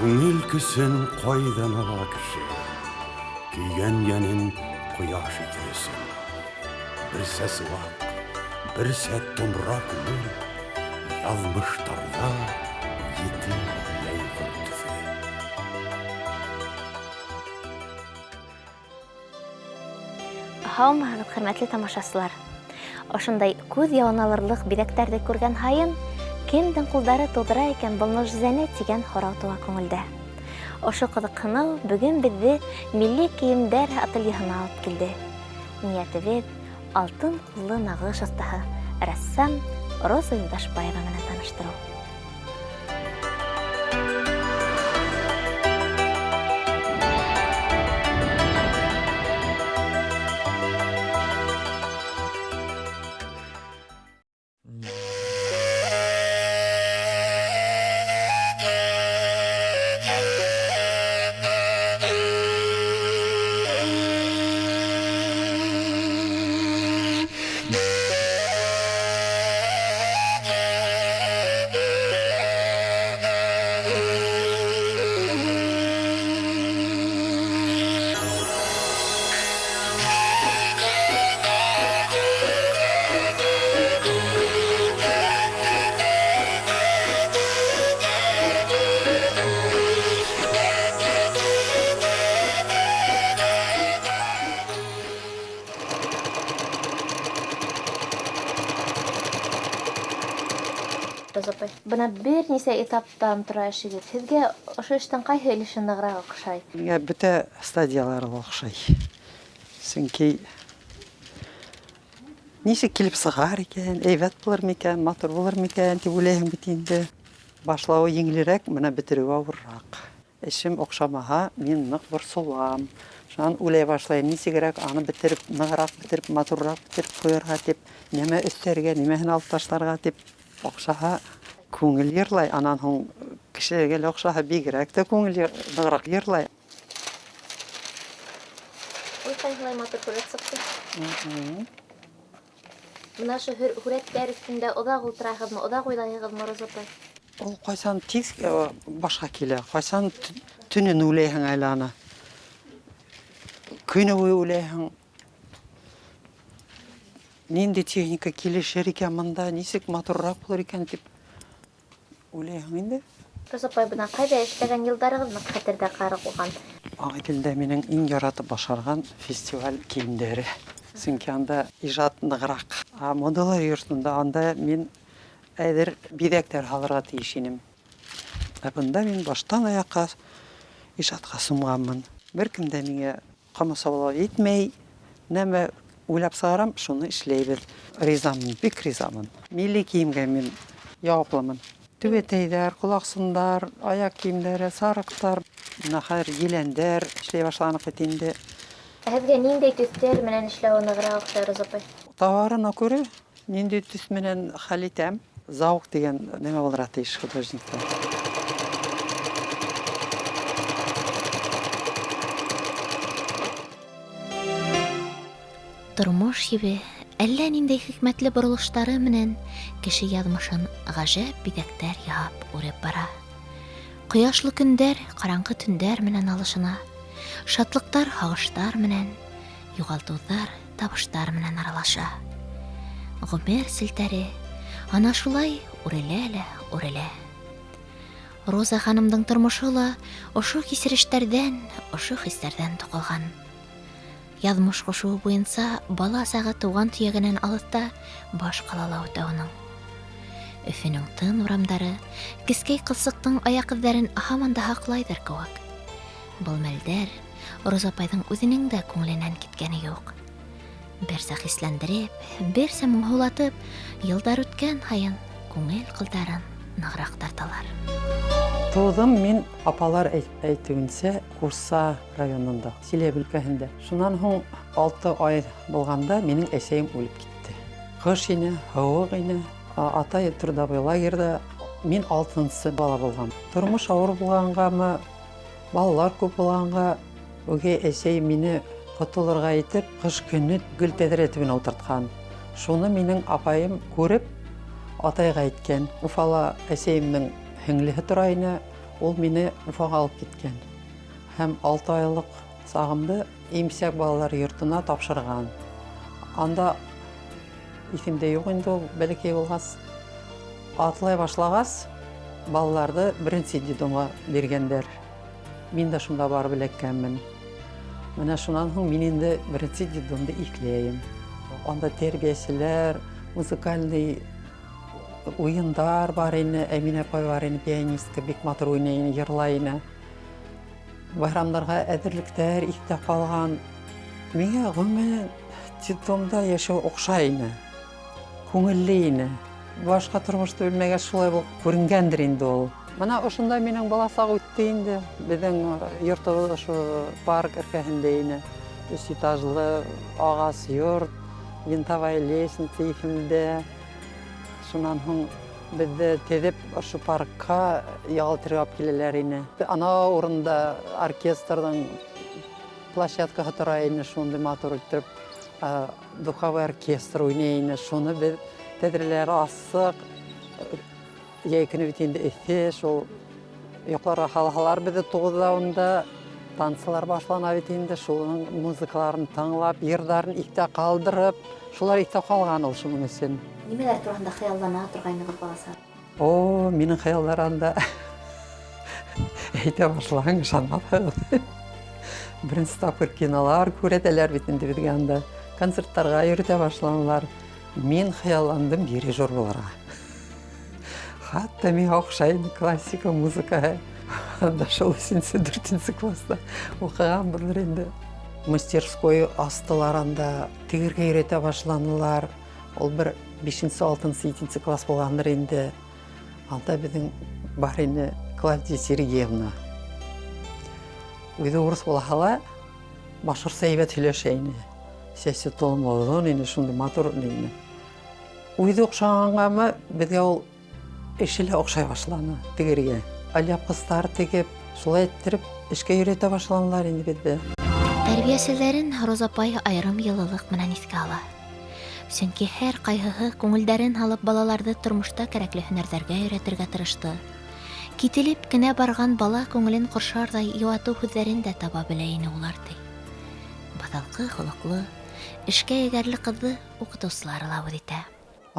Күңел көсөн кайдан ала кеше? Көйгән йәнен кояш итер өчен. Берсә сылак, берсә томра күңел, Язмышларда ете йәйгыр төҫе. Һаумыһығыҙ, хөрмәтле тамашасылар! Ошондай күҙ яуын алырлыҡ биҙәктәрҙе күргән һайын, кемдең ҡулдары тыуҙыра икән был мөғжизәне тигән һорау тыуа күңелдә. Ошо ҡыҙыҡһыныу бөгөн беҙҙе милли кейемдәр ательеһына алып килде. Ниәтебеҙ, алтын ҡуллы нағыш оҫтаһы, рәссам Роза Юлдашбаева менән таныштырыу. Роза апай, бына бер нисә этаптан тора эшегеҙ. Һеҙгә ошо эштең ҡайһы өлөшө нығыраҡ оҡшай? Миңә бөтә стадиялары ла оҡшай. Сөнки нисек килеп сығар икән, әйбәт булыр микән, матур булыр микән тип уйлайһың бит инде. Башлауы еңелерәк, менә бетереүе ауырыраҡ. Эшем оҡшамаһа, мин ныҡ борсолам. Шунан уйлай башлайым, нисегерәк аны бетереп, нығыраҡ бетереп, матурыраҡ бетереп ҡуйырға тип, нимә өҫтәргә, нимәһен алып ташларға тип. Оҡшаһа, күңел йырлай, анан һуң кешеләргә лә оҡшаһа, бигерәк тә күңел нығыраҡ йырлай. Ой, ҡайһылай матур һүрәт сыҡты. Бына ошо һүрәттәр өҫтөндә оҙаҡ ултыраһығыҙмы, оҙаҡ уйлайһығыҙмы, Роза апай? Ул ҡайсан тиҙ башҡа килә, ҡайсан төнөн уйлайһың әле аны. Көнө буйы уйлайһың. Ниндәй техника килешер икән бында, нисек матурыраҡ булыр икән тип уйлайһың инде. Роза апай, бына ҡайҙа эшләгән йылдарығыҙ ныҡ хәтерҙә ҡалған? Ағиҙелдә минең иң яратып башҡарған фестиваль кейемдәре. Сөнки анда ижад нығыраҡ. Ә модалар йортонда анда мин әҙер биҙәктәр һалырға тейеш инем. Ә бында мин баштан аяҡҡа ижадҡа сумғанмын. Бер кем дә миңә ҡамасаулау итмәй, нәмә уйлап сығарам, шуны эшләйбеҙ. Ризамын, бик ризамын. Милли кейемгә мин яуаплымын. Түбәтәйҙәр, ҡолаҡсындар, аяҡ кейемдәре, сарыҡтар, бына хәҙер еләндәр эшләй башланыҡ бит инде. Ә һеҙгә ниндәй төҫтәр менән эшләүе нығыраҡ оҡшай, Роза апай? Товарына күрә, ниндәй төҫ менән хәл итәм. Зауыҡ тигән нәмә булырға тейеш художникта. Тормош ебе әллә ниндәй хикмәтле боролоштары менән кеше яҙмышын ғәжәп биҙәктәр яһап үреп бара. Ҡояшлы көндәр ҡараңғы төндәр менән алышына, шатлыҡтар һағыштар менән, юғалтыуҙар табыштар менән аралаша. Ғүмер селтәре ана шулай үрелә лә үрелә. Роза ханымдың тормошо ла ошо кисерештәрҙән, ошо хистәрҙән туҡылған. Яҙмыш ҡушыуы буйынса бала сағы тыуған төйәгенән алыҫта баш ҡалала үтә уның. Өфөнөң тын урамдары кескәй ҡылсыҡтың аяҡ эҙҙәрен һаман да һаҡлайҙыр кеүек. Был мәлдәр Роза апайҙың үҙенең дә күңеленән киткәне юҡ. Берсә хисләндереп, берсә моңһоулатып, йылдар үткән һайын күңел ҡылдарын нығыраҡ тарталар. Тыуҙым мин апалар әйтеүенсә Курса районында, Силәбе өлкәһендә. Шунан һуң 6 ай булғанда минең әсәйем үлеп китте. Ҡыш ине, һыуыҡ ине. Атай трудовой лагерҙа, мин 6-нсы бала булған. Тормош ауыр булғанғамы, балалар күп булғанға, үгәй әсәй мине ҡотолорға итеп, ҡыш көнө гөл тәҙрә төбөнә ултыртҡан. Шуны минең апайым күреп, атайға әйткән. Уфала әсәйемдең һеңлеһе тора ине, Ул мине Уфаға алып киткән. Һәм 6 айлыҡ сағымды имсәк балалар йортона тапшырған. Анда иҫемдә юҡ инде ул бәләкәй булғас. Атлай башлағас, балаларҙы беренсе детдомға биргәндәр. Мин дә шунда барып эләккәнмен. Менә шунан һуң мин инде беренсе детдомды иҫләйем. Анда тәрбиәселәр, музыкальный уйындар бар ине, Әминә апай бар ине, пианистка, бик матур уйнай ине, йырлай ине. Байрамдарға әҙерлектәр иҫтә ҡалған. Миңә ғөмүмән детдомда йәшәү оҡшай ине, күңелле ине. Башҡа тормошто белмәгәс шулай булып күренгәндер инде ул. Бына ошонда минең баласаҡ үтте инде. Беҙҙең йортобоҙ ошо парк эргәһендә ине. 3 этажлы ағас йорт, винтовая лестница иҫемдә. Шунан һуң беҙҙе теҙеп ошо паркка ял итергә алып киләләр ине. Ана урында оркестрҙың площадкаһы тора ине, шундай матур иттереп, духовой оркестр уйнай ине. Шуны беҙ тәҙрәләр асыҡ, йәй көнө бит инде эҫе, шул йоҡларға һалһалар беҙҙе туғыҙҙа унда танцылар башлана бит инде, шуның музыкаларын тыңлап, йырҙарын иҫтә ҡалдырып, шулар иҫтә ҡалған ул шуның өсөн. Нимәләр тураһында хыяллана торғайнығыҙ баласаҡ? О, минең хыялдар анда әйтә башлаһаң, ышанмаҫһығыҙ. Беренсе тапҡыр кинолар күрһәтәләр бит инде беҙгә анда, концерттарға йөрөтә башланылар. Мин хыялландым дирижер булырға. Хатта миңә оҡшай ине классика музыкаһы. Анда шул өсөнсө, дүртенсе класста уҡығанбыҙҙыр инде. Мастерской астылар анда, тегергә өйрәтә башланылар. Ул бер бишенсе, алтынсы, етенсе класс булғандыр инде. Анда беҙҙең бар ине Клавдия Сергеевна. Үҙе урыҫ булһа ла, башҡортса һәйбәт һөйләшә ине. Сәсе толом оҙон ине, шундай матур ине. Үҙе оҡшағанғамы, беҙгә ул эше лә оҡшай башланы тегергә. Алъяпҡыстар тегеп, шулай иттереп эшкә өйрәтә башланылар инде беҙҙе. Тәрбиәселәрен Роза апай айырым йылылыҡ менән иҫкә ала. Сөнки һәр ҡайһыһы күңелдәрен һалып балаларҙы тормошта кәрәкле һөнәрҙәргә өйрәтергә тырышты. Кителеп кенә барған бала күңелен ҡоршарҙай йыуатыу һүҙҙәрен дә таба белә ине улар, ти. Баҫалҡы холоҡло, эшкә егәрле ҡыҙҙы уҡытыусылары ла үҙ итә.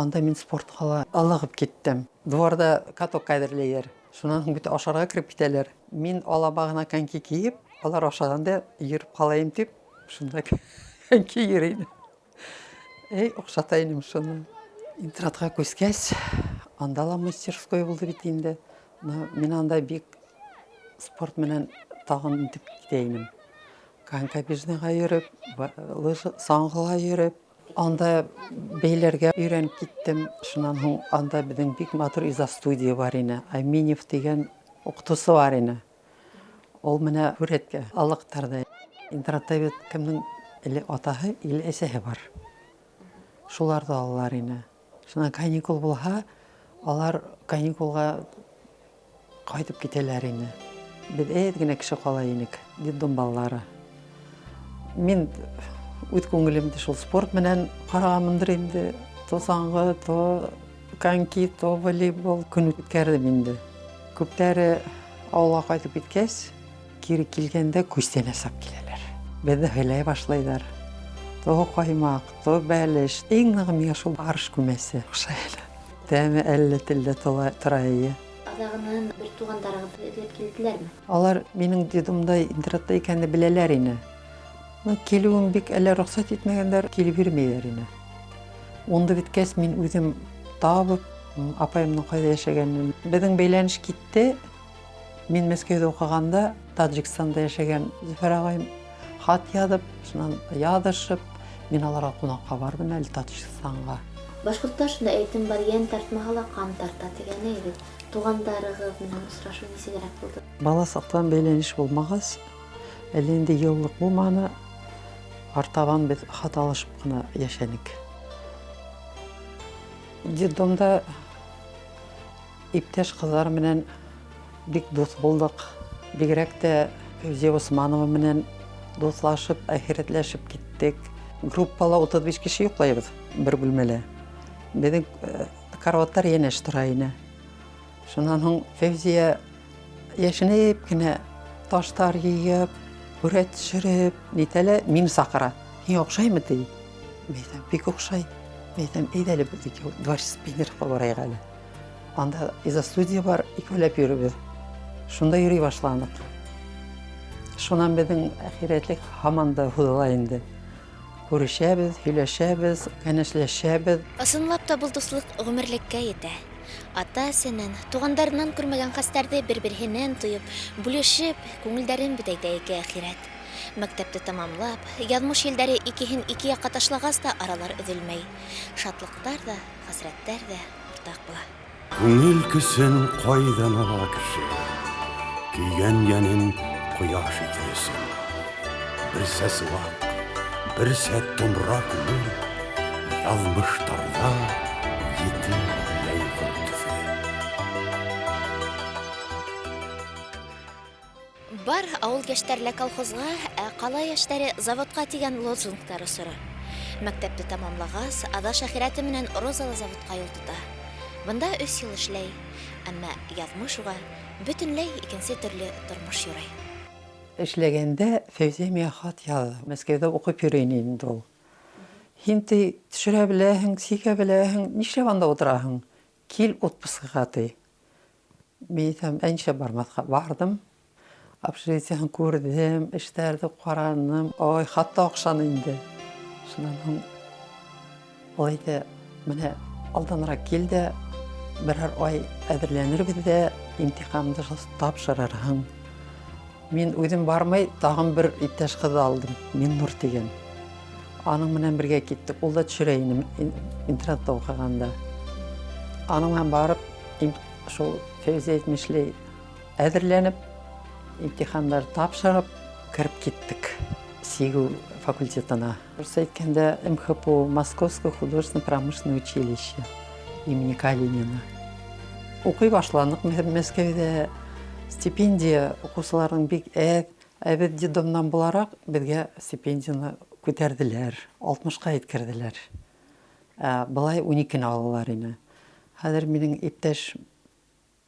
Анда мин спортҡа ла ылығып киттем. Дворҙа каток әҙерләйҙәр. Шунан һуң бит ашарға кереп китәләр. Мин алаба ғына коньки кейеп, алар ашағанда йөрөп ҡалайым тип, шунда коньки йөрөй инем. Эй, оҡшата инем шуны. Интернатҡа күскәс, анда ла мастерской булды бит инде. Но мин анда бик спорт менән тағын итеп китә инем. Конькобежныйға йөрөп, лыжа, саңғыла йөрөп, анда бәйләргә өйрәнеп киттем. Шунан һуң анда беҙҙең бик матур изостудия бар ине. Аминев тигән уҡытыусы бар ине. Ул менә һүрәткә алыҡтарҙы. Интернатта бит кемдең или атаһы, или әсәһе бар. Шуларҙы алалар ине. Шунан каникул булһа, алар каникулға ҡайтып китәләр ине. Беҙ әҙ генә кеше ҡала инек, детдом балалары. Мин үҙ күңелемде шул спорт менән ҡарағанмындыр инде. То саңғы, то коньки, то волейбол көн үткәрҙем инде. Күптәре ауылға ҡайтып киткәс, кире килгәндә күстәнәс алып киләләр. Беҙҙе һыйлай башлайҙар. То ҡаймаҡ, то бәлеш. Иң нығы миңә шул арыш күмәсе оҡшай әле. Тәме әллә телдә тора эйе. Аҙағынан бер туғандарығыҙҙы эҙләп килделәрме? Алар минең детдомда, интернатта икәнде беләләр ине. Но килеүем бик әллә рөхсәт итмәгәндәр, килеп йөрөмәйҙәр ине. Унды бөткәс, мин үҙем табып, апайымдың ҡайҙа йәшәгәнен. Беҙҙең бәйләнеш китте. Мин Мәскәүҙә уҡығанда, Таджикстанда йәшәгән Зөфәр ағайым хат яҙып, шунан яҙышып, мин аларға ҡунаҡҡа барҙым әле Таджикстанға. Башҡортта шундай әйтем бар, йән тартмаһа ла ҡан тарта тигәне бит. Туғандарығыҙ менән осрашыу нисегерәк булды? Бала саҡтан бәйләнеш булмағас, әллә инде йыллыҡ булманы, артабан беҙ хат алышып ҡына йәшәнек. Детдомда иптәш ҡыҙҙар менән бик дуҫ булдыҡ. Бигерәк тә Фәүзиә Усманова менән дуҫлашып, әхирәтләшеп киттек. Группала 35 кеше йоҡлайбыҙ бер бүлмәлә. Беҙҙең караваттар йәнәш тора ине. Шунан һуң Фәүзиә Йәшенеп кенә таштар йыйып, һүрәт төшөрөп, нитә лә мине саҡыра. Һиңә оҡшаймы ти? Мин әйтәм, бик оҡшай. Мин әйтәм, әйҙә әле беҙ икәү Дворец пионерға барайыҡ әле. Анда изостудия бар, икәүләп йөрөбөҙ. Шунда йөрөй башланыҡ. Шунан беҙҙең әхирәтлек һаман да һуҙыла инде. Күрешәбеҙ, һөйләшәбеҙ, кәңәшләшәбеҙ. Ысынлап та был дуҫлыҡ ғүмерлеккә етә. Ата-әсәнән, туғандарынан күрмәгән хәстәрҙе бер-береһенән тойоп, бүлешеп, күңелдәрен бөтәйтә ике әхирәт. Мәктәпте тамамлап, яҙмыш елдәре икеһен ике яҡҡа ташлағас та аралар өҙөлмәй. Шатлыҡтар ҙа, хәсрәттәр ҙә уртаҡ була. Күңел көсөн ҡайҙан ала кеше? Көйгән йәнен ҡояш итер өсөн. Берсә сыуаҡ, берсә томра күңел, яҙмыштарҙа ете йәйғор төҫө. Бар ауыл йәштәре лә колхозға, ә ҡала йәштәре заводҡа тигән лозунгтар осоро. Мәктәпте тамамлағас, аҙаш әхирәте менән Роза ла заводҡа юл тота. Бында өс йыл эшләй, әммә яҙмыш уға бөтөнләй икенсе төрлө тормош юрай. Эшләгәндә Фәүзиә миңә хат яҙҙы. Мәскәүҙә уҡып йөрөй ине инде ул. Һин ти төшөрә беләһең, сигә беләһең, нишләп анда ултыраһың? Кил отпускыға ти. Мин әйтәм, ә нишләп бармаҫҡа? Барҙым. Общежитиеһын күрҙем, эштәрҙе ҡараным. Ой, хат та оҡшаны инде. Шунан һуң ул әйтә, менә алданыраҡ кил дә, берәр ай әҙерләнербеҙ ҙә, имтиханды тапшырырһың. Мин үҙем бармай, тағын бер иптәш ҡыҙҙы алдым, Миннур тигән. Аның менән бергә киттек. Ул да төшөрә ине интернатта уҡығанда. Аның менән барып, шул Фәүзиә әйтмешләй, әҙерләнеп, имтихандар тапшырып, кереп киттек сигеү факультетына. Русса әйткәндә, МХПУ, Московское художественно-промышленное училище имени Калинина. Уҡый башланыҡ Мәскәүҙә. Стипендия уҡыусыларҙың бик әҙ, ә беҙ детдомнан булараҡ беҙгә стипендияны күтәрҙеләр, алтмышҡа еткерҙеләр. Ә былай ун икене алалар ине. Хәҙер минең иптәш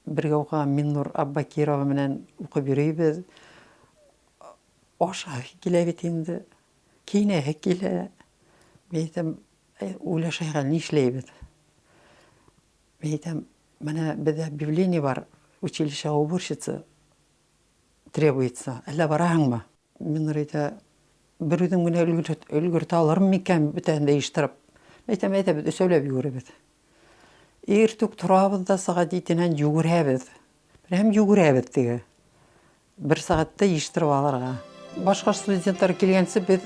бергә уҡыған Миннур Аббакирова менән уҡып йөрөйбөҙ. Ашаһы килә бит инде, кейенәһе килә. Мин әйтәм, уйлашайыҡ әле, ни эшләйбеҙ? Мин әйтәм, менә беҙҙә объявление бар, училище уборщица требуется. Әллә бараһыңмы? Миннур әйтә, бер үҙем генә өлгөртә алырмын микән бөтәһен дә йыйыштырып? Мин әйтәм, әйҙә, беҙ өсәүләп йүгерәбеҙ. Иртүк торабыҙ ҙа сәғәт етенән йүгерәбеҙ. Һәм йүгерәбеҙ теге. Бер сәғәттә йыйыштырып алырға. Башҡа студенттар килгәнсе беҙ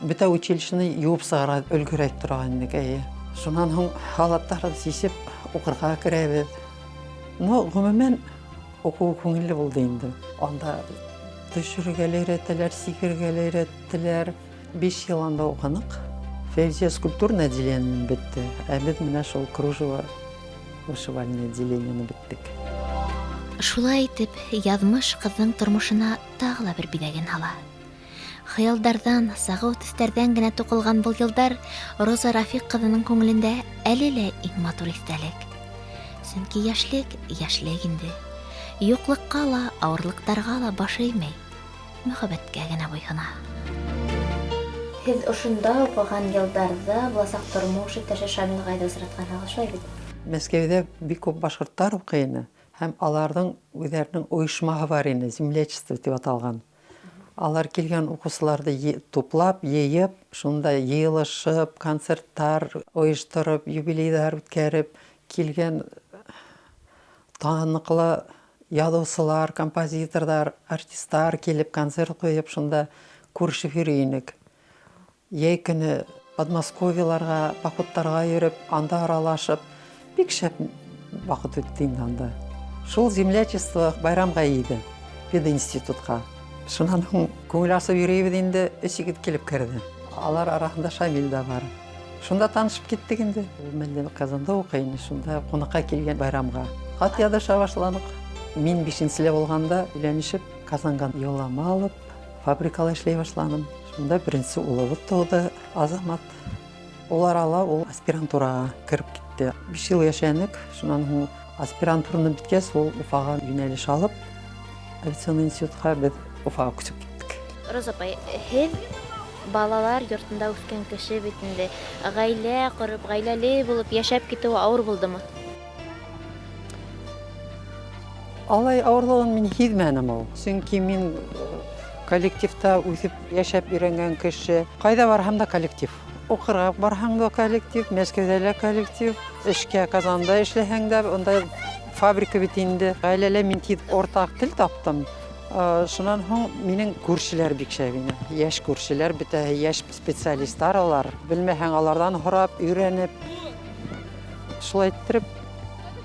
бөтә училищены йыуып сығара өлгөрә торған инек, әйе. Шунан һуң халаттарҙы сисеп уҡырға керәбеҙ. Но, ғөмүмән, уҡыу күңелле булды инде. Анда төшөрөргә лә өйрәтәләр, сигергә лә өйрәттеләр. 5 йыл анда уҡыныҡ. Фәүзиә скульптурное отделение бөттө, ә беҙ менә шул кружево вышивальное отделениены бөттөк. Шулай итеп, яҙмыш ҡыҙҙың тормошона тағы ла бер биҙәген һала. Хыялдарҙан, сағыу төҫтәрҙән генә туҡылған был йылдар Роза Рафиҡ ҡыҙының күңелендә әле лә иң матур иҫтәлек. Сөнки йәшлек йәшлек инде. Юҡлыҡҡа ла, ауырлыҡтарға ла баш эймәй, мөхәббәткә генә буйһона. Һеҙ ошонда уҡыған йылдарҙа буласаҡ тормош иптәше Шамил ағайҙы осратҡанһығыҙ, шулай бит? Мәскәүҙә бик күп башҡорттар уҡый ине, һәм аларҙың үҙҙәренең ойошмаһы бар ине, землячество тип аталған. Алар килгән уҡыусыларҙы туплап, йыйып, шунда йыйылышып, концерттар ойоштороп, юбилейҙар үткәреп, килгән таныҡлы яҙыусылар, композиторҙар, артистар килеп концерт ҡуйып, шунда күрешеп йөрөй инек. Йәй көнө Подмосковьеларға, походтарға йөрөп, анда аралашып, бик шәп ваҡыт үтте инде анда. Шул землячество байрамға йыйҙы, пединститутҡа. Шунан һуң күңел асып йөрөйбөҙ инде, өс егет килеп керҙе. Алар араһында Шамил дә бар. Шунда танышып киттек инде. Ул мәлдә Казанда уҡый ине, шунда ҡунаҡҡа килгән байрамға. Хат яҙыша башланыҡ. Мин бишенселә булғанда өйләнешеп, Казанға юллама алып, фабрикала эшләй башланым. Шунда беренсе улыбыҙ тыуҙы, Азамат. Ул арала ул аспирантураға кереп китте. 5 йыл йәшәнек, шунан һуң аспирантураны бөткәс, ул Уфаға йүнәлеш алып, Авиационный институтҡа беҙ Уфаға күсеп киттек. Роза апай, һеҙ балалар йортонда үҫкән кеше бит инде. Ғаилә ҡороп, ғаиләле булып йәшәп китеүе ауыр булдымы? Алай ауырлығын мин һиҙмәнем ул. Сөнки мин коллективта үҫеп, йәшәп өйрәнгән кеше. Ҡайҙа барһам да коллектив. Уҡырға барһаң да коллектив, Мәскәүҙә лә коллектив, эшкә Казанда эшләһәң дә, унда фабрика бит инде. Ғаиләлә мин тиҙ уртаҡ тел таптым. Шунан һуң минең күршеләр бик шәп ине. Йәш күршеләр, бөтәһе йәш специалисттар алар. Белмәһәң, аларҙан һорап, өйрәнеп, шулай иттереп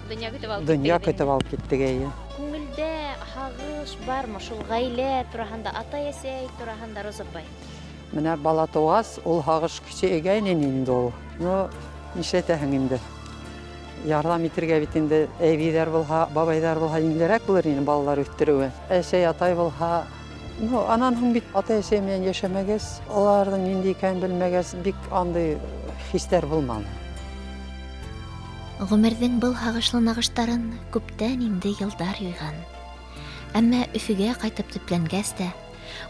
донъя көтөп алып донъя көтөп алып киттек, эйе. Күңелдә һағыш бармы шул ғаилә тураһында, атай-әсәй тураһында, Роза апай? Менә бала тыуғас, ул һағыш көсәйгәйне инде ул. Ну, нишләтәһең инде? Ярҙам итергә бит инде әбейҙәр булһа, бабайҙар булһа еңелерәк булыр ине балалар үҫтереүе. Әсәй, атай булһа, ну, анан һуң бит атай-әсәй менән йәшәмәгәс, уларҙың ниндәй икәнен белмәгәс, бик андый хистәр булманы. Ғүмерҙең был һағышлы нағыштарын күптән инде йылдар юйған. Әммә Өфөгә ҡайтып төпләнгәс тә,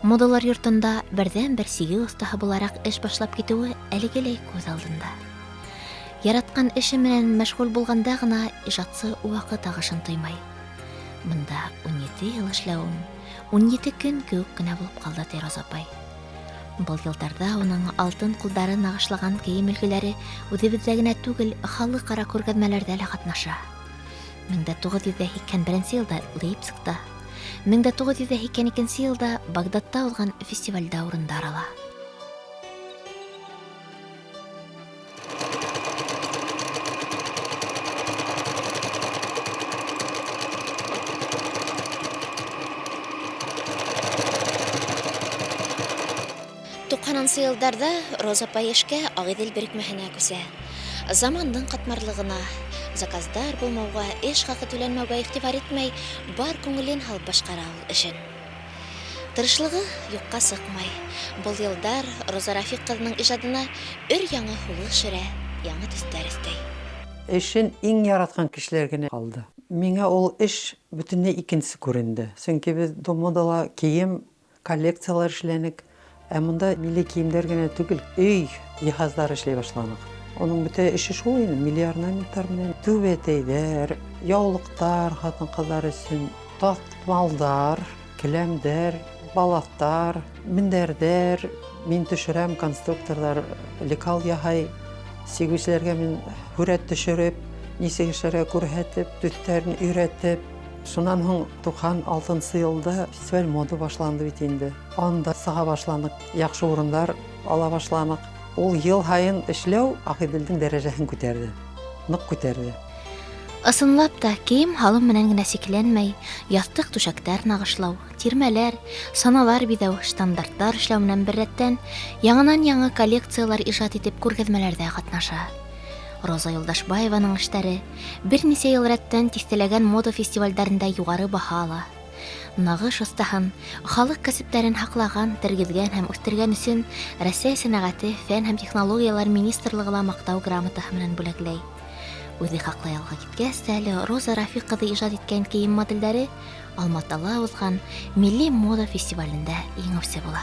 модалар йортонда берҙән-бер сигеү оҫтаһы булараҡ эш башлап китеүе әлегеләй күҙ алдында. Яратҡан эше менән мәшғүл булғанда ғына ижадсы ваҡыт ағышын тоймай. Бында 17 йыл эшләүем, 17 көн кеүек кенә булып ҡалды, ти Роза апай. Был йылдарҙа уның алтын ҡулдары нағышлаған кейем өлгөләре үҙебеҙҙә генә түгел, халыҡ-ара күргәҙмәләрҙә лә ҡатнаша. 1981 йылда Лейпцигта, 1982 йылда Багдадта уҙған фестивалдә урындар ала. Туҡһанынсы йылдарҙа Роза апай эшкә Ағиҙел берекмәһенә күсә. Замандың ҡатмарлығына, заказдар булмауға, эш хаҡы түләнмәүгә иғтибар итмәй, бар күңелен һалып башҡара ул эшен. Тырышлығы юҡҡа сыҡмай. Был йылдар Роза Рафиҡ ҡыҙының ижадына өр яңы һулыш өрә, яңы төҫтәр өҫтәй. Эшен иң яратҡан кешеләр генә ҡалды. Миңә ул эш бөтөнләй икенсе күренде. Сөнки беҙ модала кейем, коллекциялар эшләнек. Ә монда милли кейемдәр генә түгел, өй йыһаздары эшләй башланыҡ. Уның бөтә эше шул ине, милли орнаменттар менән түбәтәйҙәр, яулыҡтар ҡатын-ҡыҙҙар өсөн, таҫмалдар, келәмдәр, балаҫтар, мендәрҙәр. Мин төшөрәм, конструкторҙар лекал яһай, сигеүселәргә мин һүрәт төшөрөп, нисек эшләргә күрһәтеп, төҫтәрен өйрәтеп. Шунан һуң 96 йылда фестиваль мода башланды бит инде. Анда сыға башланыҡ, яҡшы урындар ала башланыҡ. Ул йыл һайын эшләү Ағиҙелдең дәрәжәһен күтәрҙе, ныҡ күтәрҙе. Ысынлап та кейем һалым менән генә сикләнмәй, яҫтыҡ түшәктәр нағышлау, тирмәләр, саналар биҙәү, штандарттар эшләү менән бер рәттән яңынан-яңы коллекциялар ижад итеп күргәҙмәләрҙә ҡатнаша. Роза Юлдашбаеваның эштәре бер нисә йыл рәттән тиҫтәләгән мода фестивалдәрендә юғары баһа ала. Нағыш оҫтаһын, халыҡ кәсептәрен һаҡлаған, тергеҙгән һәм үҫтергән өсөн Рәсәй сәнәғәте, фән һәм технологиялар министрлығы ла маҡтау грамотаһы менән бүләкләй. Үҙе хаҡлы ялға киткәс тә әле Роза Рафиҡ ҡыҙы ижад иткән кейем моделдәре Алматала уҙған милли мода фестивалендә еңеүсе була.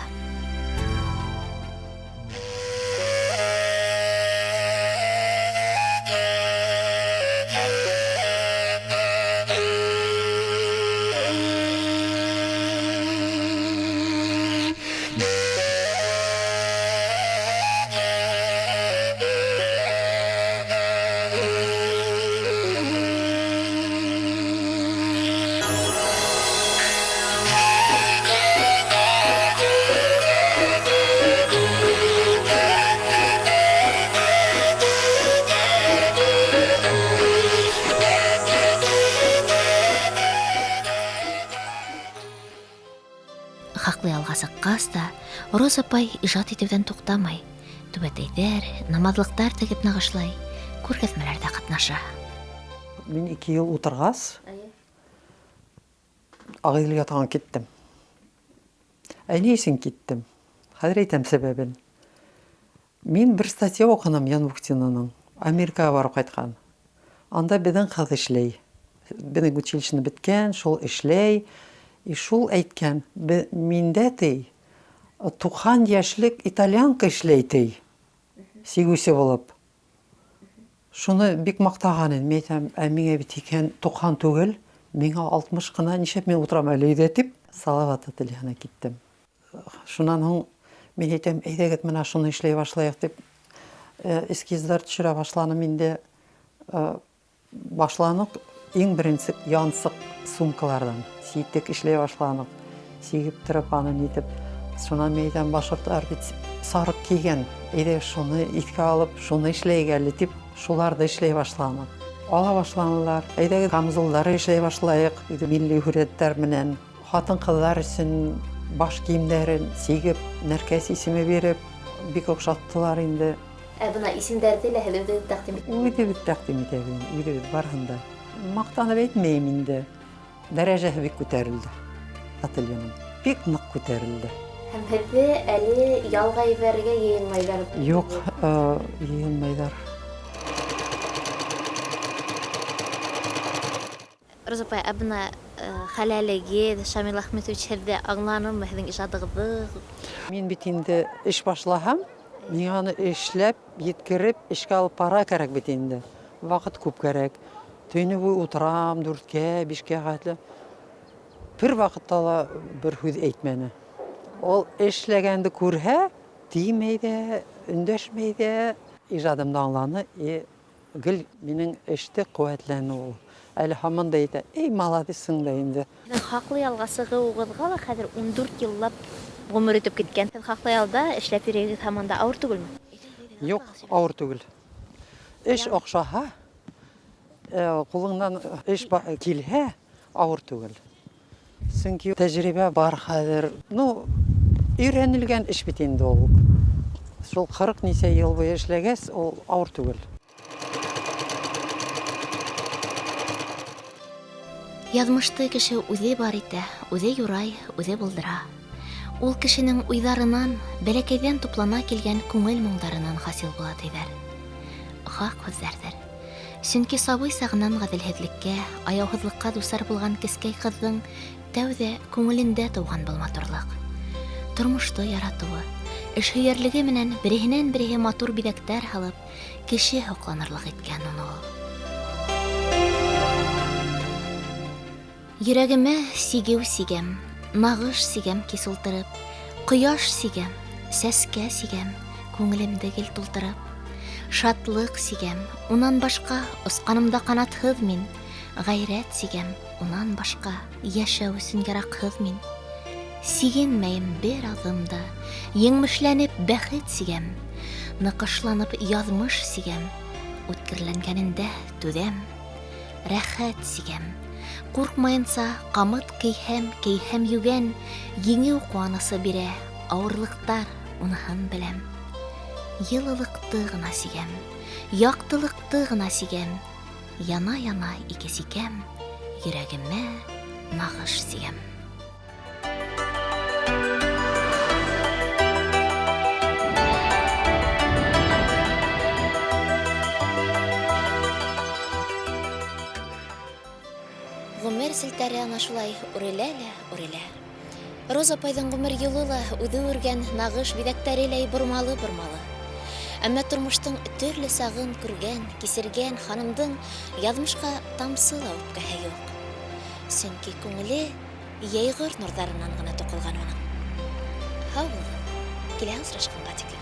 Хаҡлы ялға сыҡҡас та Роза апай ижад итеүҙән туҡтамай, түбәтәйҙәр, намаҙлыҡтар тегеп нағышлай, күргәҙмәләрҙә ҡатнаша. Мин 2 йыл ултырғас, Ағиҙелгә тағын киттем. Ә ни өсөн киттем? Хәҙер әйтәм сәбәбен. Мин бер статья уҡыным Ян Бухтинаның, Америкаға барып ҡайтҡан. Анда беҙҙең ҡыҙ эшләй. Беҙҙең училищены бөткән, шул эшләй. И шул әйткән, миндә ти 90 йәшлек итальянка эшләй ти, сигеүсе булып. Шуны бик маҡтаған ине. Мин әйтәм, ә миңә бит икән 90 түгел, миңә 60 ҡына, нишләп мин ултырам әле өйҙә тип, Салават ательеһына киттем. Шунан һуң мин әйтәм, әйҙәгеҙ мына шуны эшләй башлайыҡ тип, эскиздар төшөрә башланым инде. Башланыҡ иң беренсе янсыҡ сумкаларҙан. Ситек эшләй башланыҡ. Сигеп тороп аны нитеп. Шунан мин әйтәм, башҡорттар бит сарыҡ кейгән. Әйҙә шуны иҫкә алып, шуны эшләйек әле тип, шуларҙы эшләй башланыҡ. Ала башланылар. Әйҙәгеҙ камзулдары эшләй башлайыҡ, милли һүрәттәр менән. Ҡатын-ҡыҙҙар өсөн баш кейемдәрен сигеп, нәркәс исеме биреп, бик оҡшаттылар инде. Ә бына исемдәрҙе лә һеҙ үҙегеҙ тәҡдим итәһегеҙ? Үҙебеҙ тәҡдим итәбеҙ, үҙебеҙ барыһын да. Маҡтанып әйтмәйем инде. Дәрәжәһе бик күтәрелде ательеның. Бик ныҡ күтәрелде. Һәм һеҙҙе әле ялға ебәрергә йыйынмайҙар? Юҡ, йыйынмайҙар. Роза апай, ә бына хәләлегеҙ Шамил Әхмәтович һеҙҙе аңланымы, һеҙҙең ижадығыҙҙы? Мин бит инде эш башлаһам, миңә аны эшләп, еткереп, эшкә алып бара кәрәк бит инде. Ваҡыт күп кәрәк. Төнө буйы ултырам, 4-кә, 5-кә хәтле. Бер ваҡытта ла бер һүҙ әйтмәне. Ул эшләгәнде күрһә, теймәй ҙә, өндәшмәй ҙә, ижадымды аңланы, и гел минең эште ҡеүәтләне ул. Әле һаман да әйтә, эй, молодецһың да инде. Һеҙҙең хаҡлы ялға сығыуығыҙға ла хәҙер 14 йыллап ғүмер итеп киткән. Һеҙ хаҡлы ялда эшләп йөрөйһөгөҙ һаман да, ауыр түгелме? Юҡ, ауыр түгел. Эш оҡшаһа, ҡулыңдан эш килһә, ауыр түгел. Сөнки тәжрибә бар хәҙер. Өйрәнелгән эш бит инде ул. Шул 40 нисә йыл буйы эшләгәс, ул ауыр түгел. Яҙмышты кеше үҙе бар итә, үҙе юрай, үҙе булдыра. Ул кешенең уйҙарынан, бәләкәйҙән туплана килгән күңел моңдарынан хасил була тиҙәр. Хаҡ һүҙҙәрҙер. Сөнки сабый сағынан ғәҙелһеҙлеккә, аяуһыҙлыҡҡа дусар булған кескәй ҡыҙҙың тәүҙә күңелендә тыуған был матурлыҡ. Тормошто яратыуы, эшһөйәрлеге менән береһенән береһе матур биҙәктәр һалып, кеше һоҡланырлыҡ иткән уны ул. Йөрәгемә сигеү сигәм, нағыш сигәм кис ултырып, ҡояш сигәм, сәскә сигәм, күңелемде гел тултырып. Шатлыҡ сигәм, унан башҡа осҡанымда ҡанатһыҙ мин, ғәйрәт сигәм, унан башҡа йәшәү өсөн яраҡһыҙ мин. Сигенмәйем бер аҙым да, еңмешләнеп бәхет сигәм, ныҡышланып яҙмыш сигәм, үткерләнгәнендә түҙәм, рәхәт сигәм. Ҡурҡмайынса ҡамыт кейһәм, кейһәм йүгән, еңеү ҡыуанысы бирә, ауырлыҡтар уныһын беләм. Йылылыҡты ғына сигәм, яҡтылыҡты ғына сигәм, яна-яна ике сикәм, йөрәгемә нағыш сигәм. Ғүмер селтәре ана шулай үрелә лә үрелә. Роза апайҙың ғүмер юлы ла үҙе үргән нағыш биҙәктәре лә бормалы-бормалы. Әммә тормоштоң төрлө сағын күргән, кисергән ханымдың яҙмышҡа тамсы ла үпкәһе юҡ. Сөнки күңеле йәйғор нурҙарынан ғына туҡылған уның. Һау булығыҙ, килә осрашҡанға тиклем.